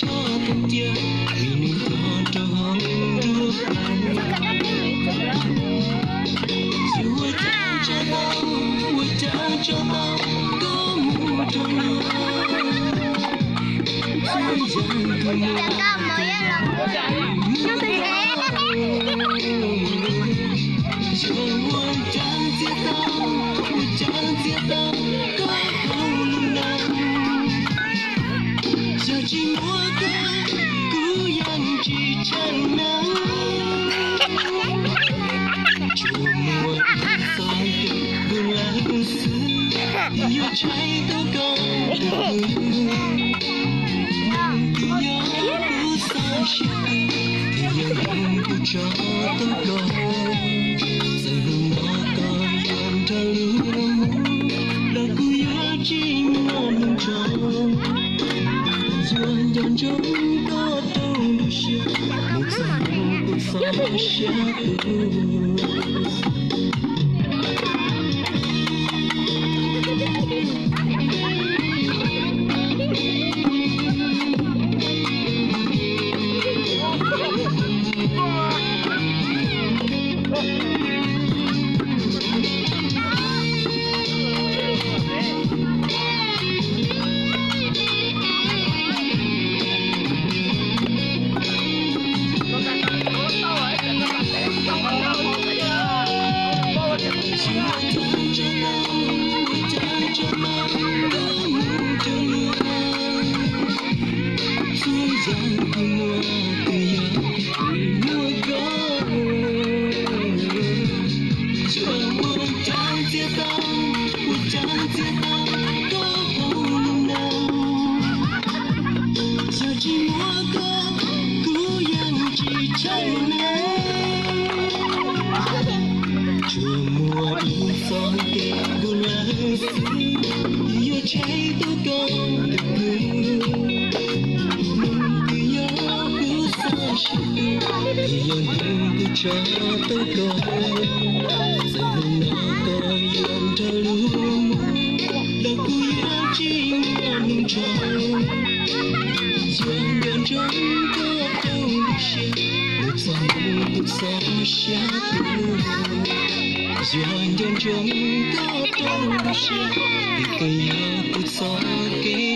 Koj tus tiag, vim nws tuag rau hauv nruab plawv. Yog ua cas tso tau, ua cas tso tau koj mus rau luag. Txhua yam tus muam, yog ua cas txiav tau, ua cas txiav tau koj hauv lub neej. Yog tsis muaj koj, kuv yeej tsis tsheej neeg. Tsuas muaj ib txoj kev hlub lawm xwb, yuav tshaib tau koj tus kwv. Nws twb yog kuv txoj sia, twb yog kuv tso tau koj. Txawm hnub no koj yuav nrog luag mus, los kuv yuav tsis nyob nws nrog. Yuav nco ntsoov koj rau lub siab, mus txog hnub kuv txoj sia tu. Txhua yam kuv muaj twb yog muaj koj. Yuav ua cas txiav tau, ua cas txiav tau koj hauv lub neej. Yog tsis muaj koj, kuv yeej tsis tsheej neeg. Tsuas muaj ib txoj kev hlub lawm xwb, yuav tshaib tau koj tus kwv. Nws twb yog kuv txoj sia, twb yog hnub kuv tso tau koj. Txawm hnub no koj yuav nrog luag mus, los kuv yuav tsis nyob nws nrog. Yuav nco ntsoov koj rau lub siab, mus txog hnub kuv txoj sia tu. Yuav nco ntsoov koj rau lub siab, vim koj yog kuv txoj kev